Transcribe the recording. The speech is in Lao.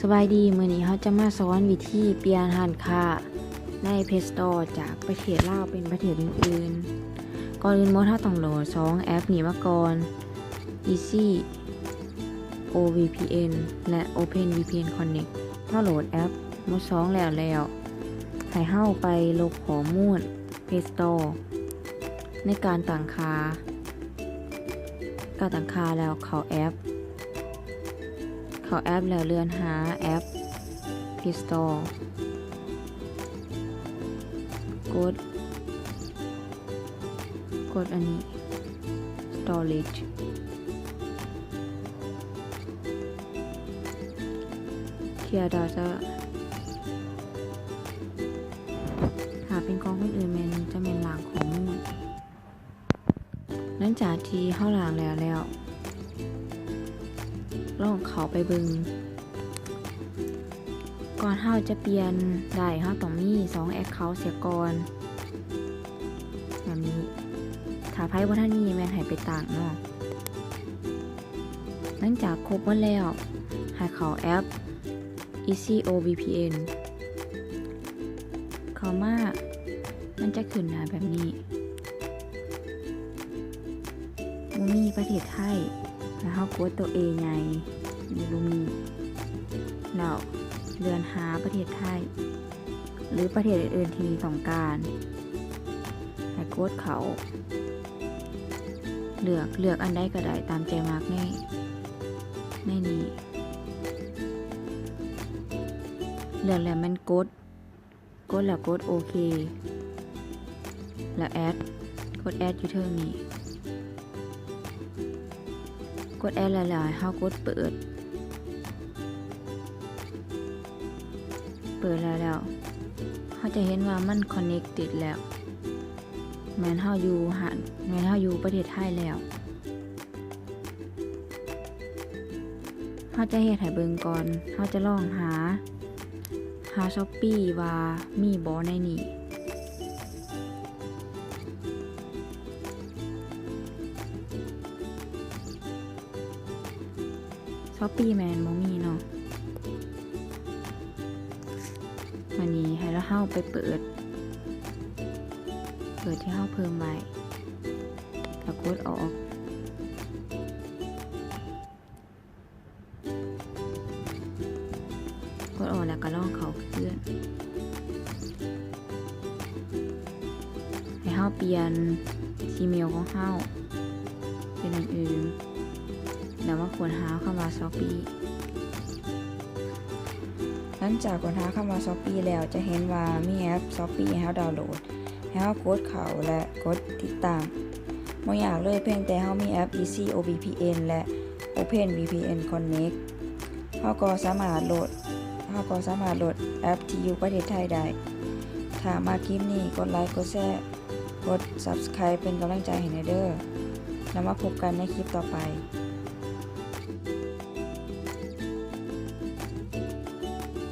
ສະບາຍດີ, ມື້ນີ້ເຮົາຈະມາສອນວິທີປ່ຽນຮ້ານຄ້າໃນ Play Store ຈາກປະເທດລາວເປັນປະເທດອື່ນໆ. ກ່ອນອື່ນໝົດເຮົາຕ້ອງໂຫຼດສອງແອັບນີ້ມາກ່ອນ, Easy ໂອ ວີ ພີ ເອັນ ແລະ Open ວີ ພີ ເອັນ Connect. ເຮົາໂຫຼດແອັບໝົດສອງແລ້ວແລ້ວ, ໃຫ້ເຮົາໄປລົບຂໍ້ມູນ Play Store ໃນການຕັ້ງຄ່າ, ການຕັ້ງຄ່າແລ້ວເຂົ້າແອັບ, ເຂົ້າແອັບແລ້ວເລື່ອນຫາແອັບ Play Store ກົດ ກົດອັນນີ້ Storage Clear Data. ຖ້າເປັນຂອງຄົນອື່ນແມ່ນ ຈະແມ່ນລ້າງຂໍ້ມູນ. ຫຼັງຈາກທີ່ເຮົາລ້າງແລ້ວແລ້ວ ລອງເຂົ້າໄປເບິ່ງ. ກ່ອນເຮົາຈະປ່ຽນໄດ້ ເຮົາຕ້ອງມີສອງ account ເສຍກ່ອນ ແບບນີ້. ຖ້າໃຜບໍ່ທັນມີແມ່ນໃຫ້ໄປຕັ້ງເນາະ. ຫຼັງຈາກຄົບໝົດແລ້ວ ໃຫ້ເຂົ້າແອັບ Easy ໂອ ວີ ພີ ເອັນ. ເຂົ້າມາມັນຈະຂຶ້ນໜ້າແບບນີ້, ບໍ່ມີປະເທດໄທ, ແລ້ວເຮົາກົດຕົວ A ໃຫຍ່ ຢູ່ ບໍ່ມີ, ແລ້ວເລື່ອນຫາປະເທດໄທ ຫຼື ປະເທດອື່ນໆທີ່ຕ້ອງການ, ໃຫ້ກົດເຂົ້າ, ເລືອກ ເລືອກອັນໃດກໍໄດ້ຕາມໃຈມັກໃນ ໃນນີ້. ເລືອກແລ້ວແມ່ນກົດ ກົດແລ້ວກົດໂອເຄ ແລ້ວແອັດ ກົດແອັດຢູ່ເທິງນີ້. ກົດແອັດແລ້ວ ແລ້ວໃຫ້ເຮົາກົດເປີດ. ເປີດແລ້ວ ແລ້ວເຮົາຈະເຫັນວ່າມັນ connected ແລ້ວ, ແມ່ນເຮົາຢູ່ຮ້ານ ແມ່ນເຮົາຢູ່ປະເທດໄທແລ້ວ. ເຮົາຈະເຮັດໃຫ້ເບິ່ງກ່ອນ, ເຮົາຈະລອງຫາ ຫາ Shopee ວ່າມີບໍ່ໃນນີ້. Shopee ແມ່ນບໍ່ມີເນາະ. ບາດນີ້ໃຫ້ເຮົາໄປເປີດ ເປີດທີ່ເຮົາເພີ່ມໄວ້ ແລ້ວກົດອອກ. ກົດອອກແລ້ວກໍລອງເຂົ້າຄືນ. ໃຫ້ເຮົາປ່ຽນ Gmail ຂອງເຮົາເປັນອັນອື່ນ ແລ້ວມາຄົ້ນຫາຄຳວ່າ Shopee. ຫຼັງຈາກຄົ້ນຫາຄຳວ່າ Shopee ແລ້ວ ຈະເຫັນວ່າມີແອັບ Shopee ໃຫ້ເຮົາດາວໂຫຼດ. ໃຫ້ເຮົາກົດເຂົ້າ ແລະ ກົດຕິດຕັ້ງ. ບໍ່ຍາກເລີຍ, ພຽງແຕ່ເຮົາມີແອັບ Easy ໂອ ວີ ພີ ເອັນ ແລະ Open ວີ ພີ ເອັນ Connect, ເຮົາກໍສາມາດໂຫຼດ ເຮົາກໍສາມາດໂຫຼດແອັບທີ່ຢູ່ປະເທດໄທໄດ້. ຖ້າມັກຄລິບນີ້ ກົດໄລ ກົດແຊ ກົດ Subscribe ເປັນກຳລັງໃຈໃຫ້ແດ່ເດີ້. ແລ້ວມາພົບກັນໃນຄລິບຕໍ່ໄປ.